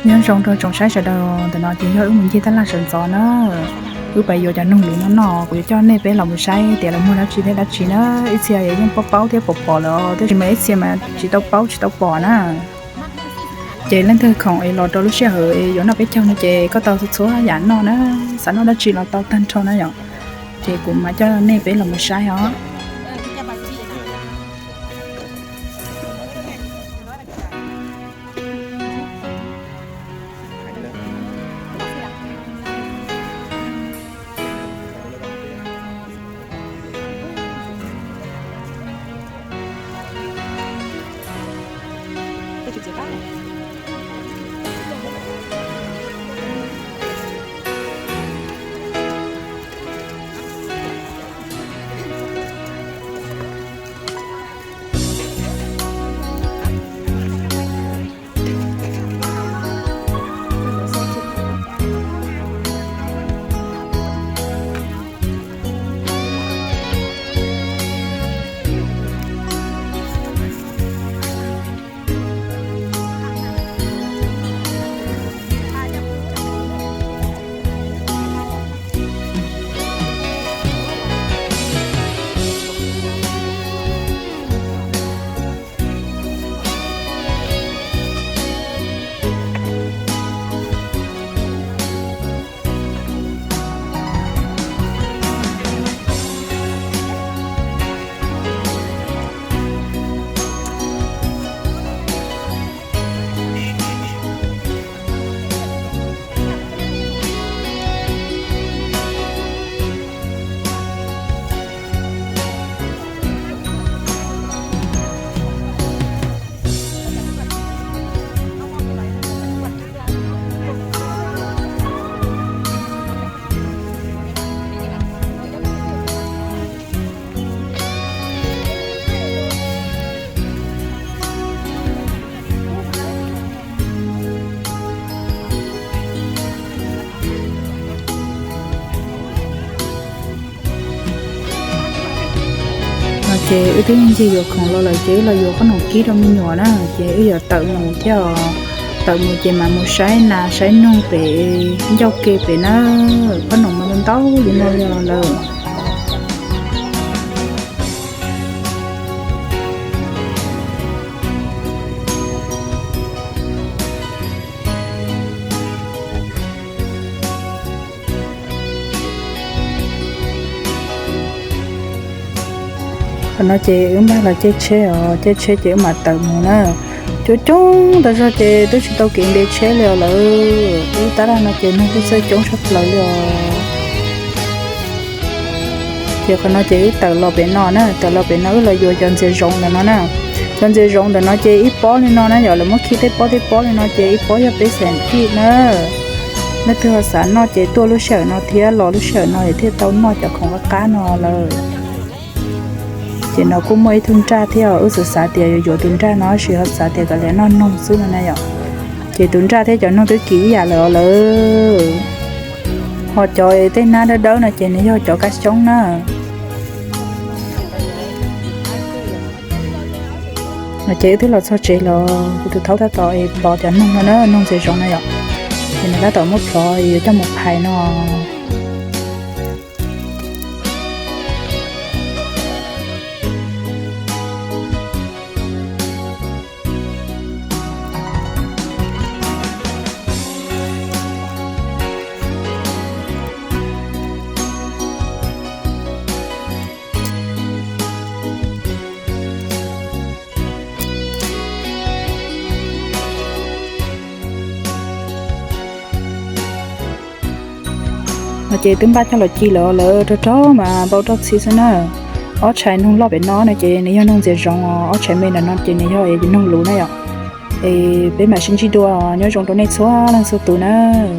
Nyob zoo rau tsoom saib sawv daws, ntawm no ces yog wb mus ncig tab laj sawv ntxov na. Wb pais yuav cov noog luv no noj, kuv yuav coj nej peb los mus saib tias lawv muag dab tsi thiab dab tsi na. Ib txhia yeej paub paub thiab pom pom lawm, tab sis mas ib txhia mas tsis tau paub tsis tau pom na. Ces leej twg khoom es los rau lub sij hawm es yuav noj peb caug no ces koj tau txhua yam noj na, xav noj dab tsi los tau tag nrho na yom. Ces kuv mam coj nej peb los mus saib os. Ces wb twb ncig yuav khoom los lawm ces wb los yuav qhob noom kib rau me nyuam na, ces wb yuav tawm mus thiab os. Tawm mus ces mam mus saib nas saib noog pem ncauj ke pem na, qhob noom mas ntau li no li lawm. Qhov no ces wb npaj los caij tsheb os, caij tsheb ces wb mam tawm mus na. Coob coob tas zog ces twb tsis tau kev nte tsheb li os lawm. Wb tab laj no ces neeg kuj txawj coob tshaj plaws li os. Ces qhov no ces wb tawm los pem no na, tawm los pem no wb los yuav cov ntxias zoov ntawm no na. Cov ntxias zoov ntawm no ces ib pob li no na yom, lawv muab khi tej pob tej pob li no ces ib pob yog peb xees kij na. Leej twg ho xav noj ces tuaj lub sij hawm no thiab los lub sij hawm no es thiaj tau noj cov khoom qab qab no lawm. Ces no kuj muaj ib tug nraj thiab, wb xav xav tias yuav yuav tus nraj no tab sis ho xav tias kav liam noj noog xwb no na yom. Ces tus nraj thiab cov noog twb kim ib yam lawm os lawm. Ho cov tej hnab dawb dawb no ces nws yog cov kab xyoob na. No ces wb twb los txog tsev los kuv tus thaub tab tom es plhov cov noog no na, noog ntxias zoov no yom. Ces nws tab tom muab plhov yuav coj mus phais no. No ces twb npaj coj los ci lawm, lawv rog rog mas npau roj txhib xwb na. Ob tshais noog loj pem no no ces nws yog noog ntxias zoov os, ob tshais me ntawm no ces nws yog noog luv na yom. Es peb mam sib ntsib dua, nyob zoo rau nej txhua leej txhua tus nawb.